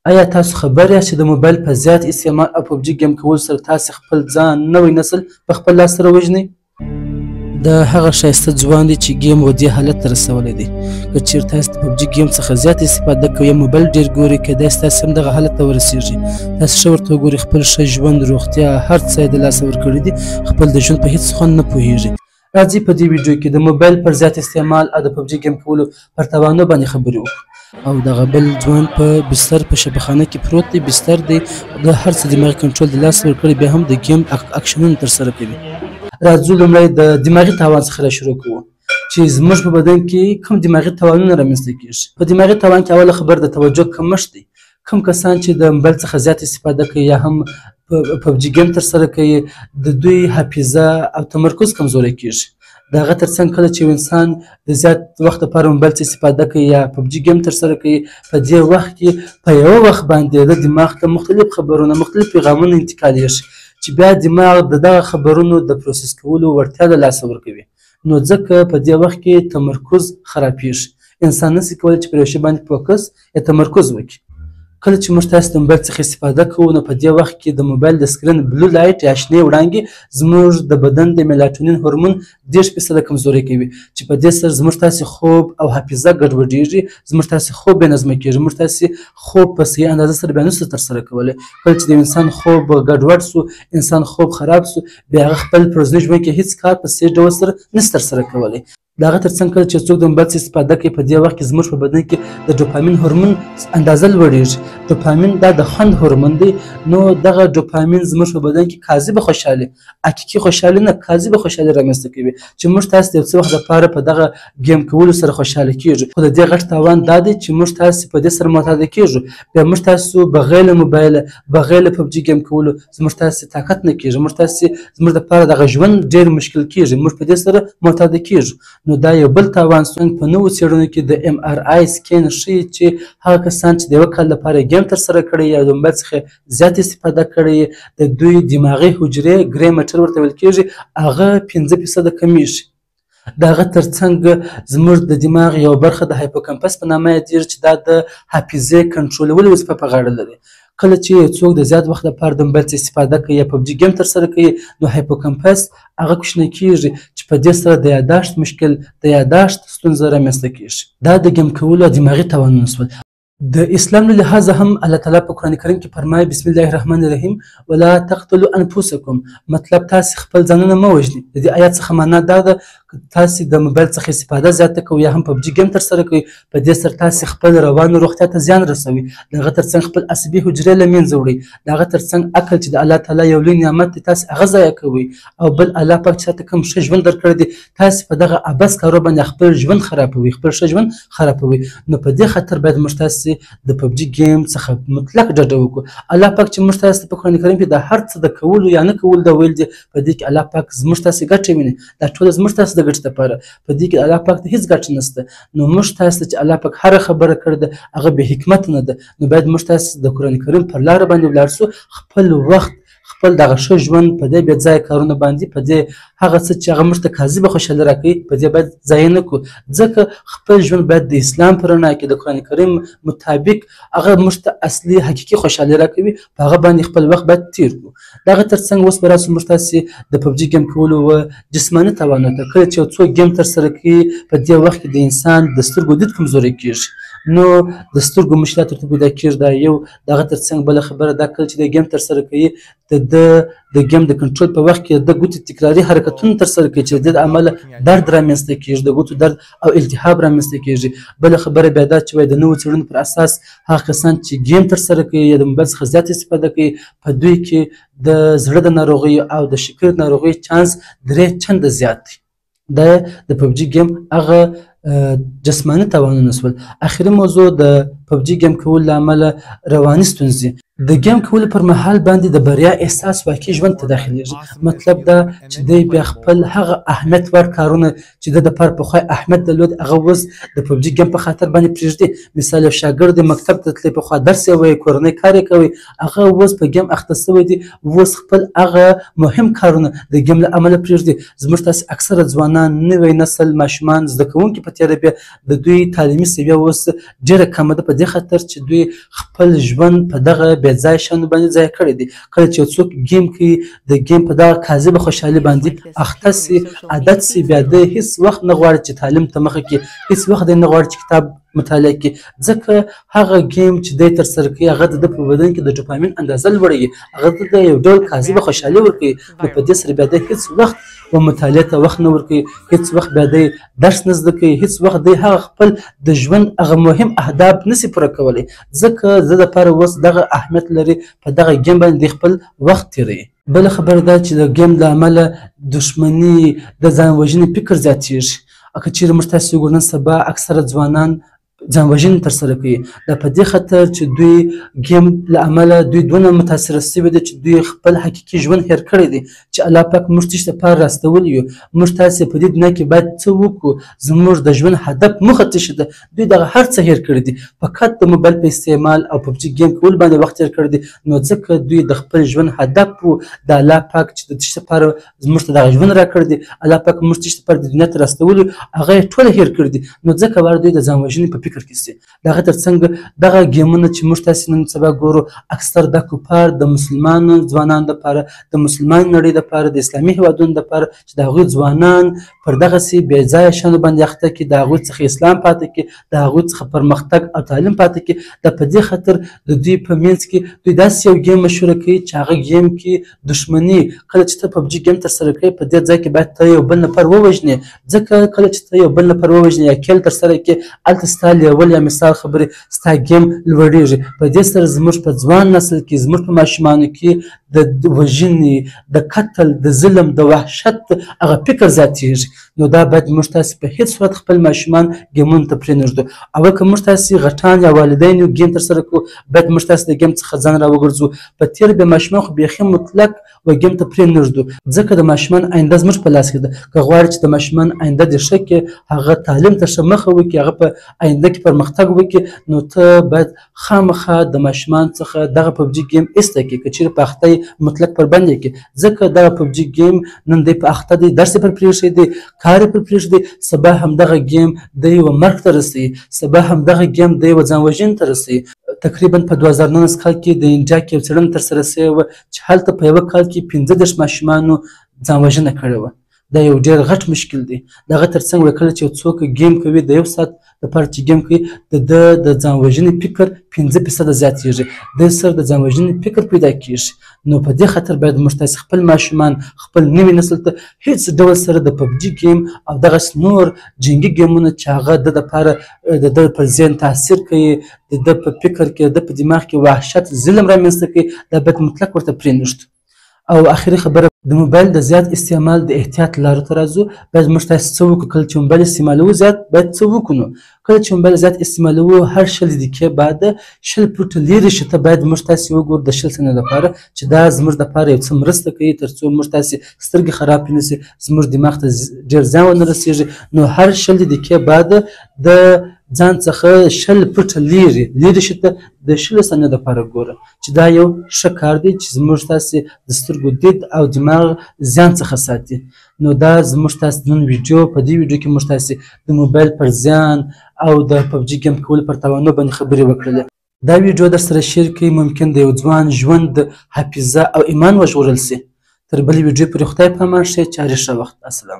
ایا تاسو خبر یاست چې د موبایل په زیات استعمال او پبجي ګیم کولو سره تاسو خپل ځان نوی نسل په خپل لاس سره وژنئ؟ دا هغه ښایسته ځوان دی چې ګیم و دې حالت ته رسولی دی. که چیرې تاسو د پبجي ګیم څخه زیات استفاده کوئ یا موبایل ډېر ګورئ، کیدای شي تاسو هم دغه حالت ته ورسیږئ. تاسو ښه ورته وګورئ، خپل ښه ژوند، روغتیا، هر څه یې د لاسه ورکړي دي، خپل د ژوند په هیڅ خوند نه پوهیږي. راځئ په دې ویډیو کې د موبایل پر زیات استعمال او د پبجي ګیم کولو پر توانو باندې خبرې وکړو. او دغه بل ځوان په بستر په شفاخانه کې پروت دی، بستر دی، د هر څه دماغي کنټرول د لاسه ورکړی، بیا هم د ګیم اکشنونه ترسره کوي. راځو لومړی د دماغي تاوان څخه را شروع کوو چې زموږ په بدن کې کوم دماغي تاوانونه رامنځته کیږي. په دماغي تاوان کې اوله خبر د توجه کمښت دی. کوم کسان چې د موبایل څخه زیات استفاده کوي یا هم پبجي ګیم ترسره کوي، د دوی حافظه او تمرکز کمزوری کیږي. د هغه ترڅنګ کله چې یو انسان د زیات وخت لپاره موبایل څخه استفاده کوي یا پبجي ګیم ترسره کوي، په دې وخت کې په یوه وخت باندې د دماغ ته مختلف خبرونه، مختلف پیغامونه انتقالیږي چې بیا دماغ د دغه خبرونو د پروسس کولو وړتیا له لاسه ورکوي. نو ځکه په دې وخت کې تمرکز خرابیږي. انسان نسي کولی چې پر یو شي باندې فوکس یا تمرکز وکړي. کله چې موږ تاسو د موبایل څخه استفاده کوو، نو په دې وخت کې د موبایل د سکرین blue light یا شنې وړانګې زموږ د بدن د میلاټونین هورمون 30% کمزوری کوي، چې په دې سره زموږ تاسو خوب او حافظه ګډوډیږي، زموږ تاسو خوب بې نظمه کیږي، موږ تاسو خوب په صحیح اندازه سره بیا نسو ترسره کولی. کله چې د انسان خوب ګډوډ سو، انسان خوب خراب سو، بیا هغه خپل په ورځني ژوند کې هیڅ کار په صحیح ډول سره نسي ترسره کولی. د هغه ترڅنګ کله چې څوک د موبایل څخه استفاده کوي، په دې وخت کې زموږ په بدن کې د ډوپامین هورمون اندازه لوړیږي. ډوپامین دا د خوند هورمون دی. نو دغه ډوپامین زموږ په بدن کې کاذبه خوشحالي، حقیقي خوشحالي نه، کاذبه خوشحالي رامنځته کوي چې موږ تاسو د یو څه وخت لپاره په دغه ګیم کولو سره خوشحاله کیږو. خو د دې غټ تاوان دا دی چې موږ تاسو په دې سره معتاده کیږو. بیا موږ تاسو بغیر له موبایله، بغیر له پبجي ګیم کولو زموږ تاسو طاقت نه کیږي، موږ تاسو زموږ لپاره دغه ژوند ډېر مشکل کیږي، موږ په دې سره معتاده کیږو. نو دا یو بل تاوان سو. په نوو څېړنو کې د MRI سکین ښیي چې هغه کسان چې د یوه کال لپاره ګیم ترسره کړی یا د موبایل څخه زیات استفاده کړې، د دوی دماغي حجرې grey matter ورته ویل کیږي، هغه 5% کمیږي. د هغه ترڅنګ زموږ د دماغ یوه برخه د هایپوکمپس په نامه یادیږي چې دا د حافظې کنټرولولو وظیفه په غاړه لري. کله چې یو څوک د زیات وخت لپاره د موبایل څخه استفاده کوي یا پبجي ګیم ترسره کوي، نو هایپوکمپس هغه کوچنی کیږي چې په دې سره د یاداشت مشکل، د یاداشت ستونزه رامنځته کیږي. دا د ګیم کولو دماغي تاوانونه سول. د اسلام له لحاظه هم الله تعالی په قرآن کریم کې فرمایي، بسم الله الرحمن الرحیم، ولا تقتلوا انفسکم، مطلب تاسو خپل ځانونه مه وژنئ. د دې آیات څخه معنا دا ده که تاسو د موبایل څخه استفاده زیاته کوئ یا هم پبجي ګیم ترسره کوئ، په دې سره تاسو خپل روان روغتیا ته زیان رسوئ. د هغه ترڅنګ خپل عصبي حجرې له منځه وړئ. د هغه ترڅنګ عقل چې د الله تعالی یو لوی نعمت دی، تاسو هغه ضایع کوئ. او بل الله پاک چې تاته کوم ښه ژوند درکړی دی، تاسو په دغه عبث کارو باندې خپل ژوند خرابوئ، خپل ښه ژوند خرابوئ. نو په دې خاطر باید موږ تاسو د پبجي ګیم څخه مطلق ډډه وکړو. الله پاک چې موږ تاسو په قرآن کریم کې د هر څه د کولو یا نه کولو د ویل دي، په دې کې الله پاک زموږ تاسو ګټه ویني. دا ټول زموږ تاسو د ګټې لپاره، په دې کې الله پاک ته هیڅ ګټه نشته. نو موږ تاسو چې الله پاک هره خبره کړې ده هغه بې حکمت نه ده. نو باید موږ تاسو د قرآن کریم پر لاره باندې ولاړ سو، خپل وخت، خپل دغه ښه ژوند په دې بې ځایه کارونه باندې، په دې هغه څه چې هغه موږ ته کاذبه خوشحالي راکوي، په دې باید ضایع نه کړو. ځکه خپل ژوند باید د اسلام په رڼا کې د قرآن کریم مطابق هغه موږ ته اصلي حقیقي خوشحالي راکوي، په هغه باندې خپل وخت باید تېر کړو. د هغه ترڅنګ اوس به راسو موږ تاسې د پبجي ګیم کولو و جسماني توانو ته. کله چې یو څوک ګیم ترسره کوي، په دې وخت کې د انسان د سترګو دید کمزوری کیږي، نو د سترګو مشکلات ورته پیدا کیږي. دا یو. د هغه ترڅنګ بله خبره دا کله چې د ګیم ترسره کوي، د د ګیم د کنټرول په وخت کې د ګوتې تکراري حرکتونه ترسره کوي چې د دې له امله درد رامنځته کیږي، د ګوتو درد او التهاب رامنځته کیږي. بله خبره بیا دا چې وایي د نوو څېړنو پر اساس هغه کسان چې ګیم ترسره کوي یا د موبایل څخه زیات استفاده کوي، په دوی کې د زړه د ناروغیو او د شکر ناروغیو چانس 3 چنده زیات دی. دا د پبجي ګیم هغه جسماني تاوانونه سول. اخري موضوع د پبجي ګیم کولو له امله رواني ستونزې. د ګیم کولو پر مهال باندې د بریا احساس واقعي ژوند ته داخلېږي. مطلب دا چې دی بیا خپل هغه اهمیت وړ کارونه چې د دپاره پخوا اهمیت درلود، هغه اوس د پبجي ګیم په خاطر باندې پرېږدي. مثال یو شاګرد دی مکتب ته تللی، پخوا درس یې وایي، کورنۍ کار یې کوي، هغه اوس په ګیم اخته سوی دی، اوس خپل هغه مهم کارونه د ګیم له امله پرېږدي. زموږ تاسې اکثره ځوانان، نوی نسل، ماشومان، زده کوونکي په په تېره بیا د دوی تعلیمي سویه اوس ډېره کمه ده، په دې خاطر چې دوی خپل ژوند په دغه بې ځایه شیانو باندې ضایع کړی دی. کله چې یو څوک game کوي، د game په دغه کاذبه خوشحالي باندې اخته سي، عادت سي، بیا دی هیڅ وخت نه غواړي چې تعلیم ته مخه کړي، هیڅ وخت دی نه غواړي چې کتاب مطالعه کړي، ځکه هغه game چې دی ترسره کوي هغه د ده په بدن کې د ډوپامین اندازه لوړوي، هغه ته یو ډول کاذبه خوشحالي ورکوي. نو په دې سره بیا دی هیڅ وخت و مطالعې ته وخت نه ورکوي، هیڅ وخت بیا دی درس نه زده کوي، هیڅ وخت دی هغه خپل د ژوند هغه مهم اهداف نسي پوره کولی، ځکه زه دپاره اوس دغه اهمیت لري، په دغه game باندې دی خپل وخت تېروي. بله خبره دا چې د game له امله دښمني، د ځان وژنې فکر زیاتېږي. که چیرې موږ تاسې وګورو نن سبا اکثره ځوانان ځان وژنې ترسره کوي، دا په دې خاطر چې دوی game له امله دوی دونه متاثره سوي دي چې دوی خپل حقیقي ژوند هېر کړی دی، چې الله پاک موږ څه لپاره راستولي یو، موږ تاسې په دې دنیا کې باید څه وکړو، زموږ د ژوند هدف موخه څه شي ده، دوی دغه هر څه هېر کړي دي، فقط د موبایل په استعمال او پبجي game کولو باندې وخت تېر کړی دی. نو ځکه دوی د خپل ژوند هدف و د الله پاک چې د څه لپاره زموږ ته دغه ژوند راکړی دی، الله پاک موږ څه لپاره د دنیا ته راستولي، هغه یې ټول هېر کړي دي. نو ځکه واره دوی د ځان وژنې په فکر کې سي. د هغه ترڅنګ دغه گیمونه چې موږ تاسې نن سبا ګورو اکثر دا کفار د مسلمانو ځوانانو دپاره، د مسلمان نړۍ دپاره، د اسلامي هیوادونو دپاره چې د هغوی ځوانان پر دغسې بې ځایه شیانو باندې اخته کړي، د هغوی څخه اسلام پاتې کړي، د هغوی څخه پرمختګ او تعلیم پاتې کړي. دا په دې خاطر د دوی په منځ کې دوی داسې یو game مشهوره کوي چې هغه game کې دښمني، کله چې ته پبجي game ترسره کوې په دې ځای کې باید ته یو بل نفر ووژنې، ځکه کله چې ته یو بل نفر ووژنې یا kill ترسره کړې هلته ستا level یا مثال خبرې ستا game لوړېږي. په دې سره زموږ په ځوان نسل کې، زموږ په ماشومانو کې د وژنې، د قتل، د ظلم، د وحشت هغه فکر زیاتېږي. نو دا باید موږ تاسې په هیڅ صورت خپل ماشومان گیمونو ته پرېنږدو. او که موږ تاسې غټان یا والدین یو game ترسره کړو، باید موږ تاسې د game څخه ځان راوګرځو. په تېره بیا ماشومان خو بیخي مطلق و game ته پرېنږدو، ځکه د ماشومان آینده زموږ په لاس کې ده. که غواړې چې د ماشومان آینده دې ښه کړې، هغه تعلیم ته ښه مخه وکړي، هغه په آینده کې پرمختګ وکړي، نو ته باید خامخا د ماشومان څخه دغه پبجي game ایسته کړې، که چیرې په اخته یې مطلق پر بند یې کړې، ځکه دغه پبجي game نن دی په اخته دی، درس یې پر پرېښی دی، کار یې پر پرېښی دی، سبا همدغه game دی یوه مرګ ته رسوي، سبا همدغه game دی یوه ځان وژنې ته رسوي. تقریبا په 2019 کال کې د انډیا کې یو څېړنه ترسره شوې وه چې هلته په یوه کال کې 35 ماشومانو ځان وژنه کړې وه. دا یو ډېر غټ مشکل دی. د هغه ترڅنګ کله چې یو څوک game کوي، د یو ساعت لپاره چې game کوي، د ده د ځان وژنې فکر 5% زیاتېږي، د سره د ځان وژنې فکر پیدا کېږي. نو په دې خاطر باید موږ تاسې خپل ماشومان، خپل نوي نسل ته هیڅ ډول سره د پبجي game او دغسې نور جنګي گیمونه چې هغه د دپاره د ده پر ذهن تاثیر کوي، د ده په فکر کې، د ده په دماغ کې وحشت، ظلم رامنځته کوي، دا باید مطلق ورته پرېنږدو. او اخري خبره، د موبایل د زیات استعمال د احتیاط لارو ته راځو. باید موږ تاسې څه وکړو کله چې موبایل استعمالوو؟ زیات باید څه وکړو؟ نو کله چې موبایل زیات استعمالوو، هر 20 دقیقې بعد 20 فوټه لیرې شي ته باید موږ تاسې وګورو د 20 ثانیو لپاره، چې دا زموږ دپاره یو څه مرسته کوي تر څو موږ تاسې سترګې خرابې نه شي، زموږ دماغ ته ډېر زیان ونه رسېږي. نو هر 20 دقیقې بعد د ځان څخه 20 فوټه لیرې شي ته د 20 ثانیو لپاره ګوره، چې دا یو ښه کار دی چې زموږ تاسې د سترګو دید او دماغ زیان څخه ساتي. نو دا زموږ تاسې نن ویډیو، په دې ویډیو کې موږ تاسې د موبایل پر زیان او د پبجي game کولو پر تاوانو باندې خبرې وکړلې. دا ویډیو در سره share کړئ، ممکن د یو ځوان ژوند، حافظه او ایمان وژغورل شي. تر بلې ویډیو پورې خدای په امان ښې چارې، ښه وخت. السلام.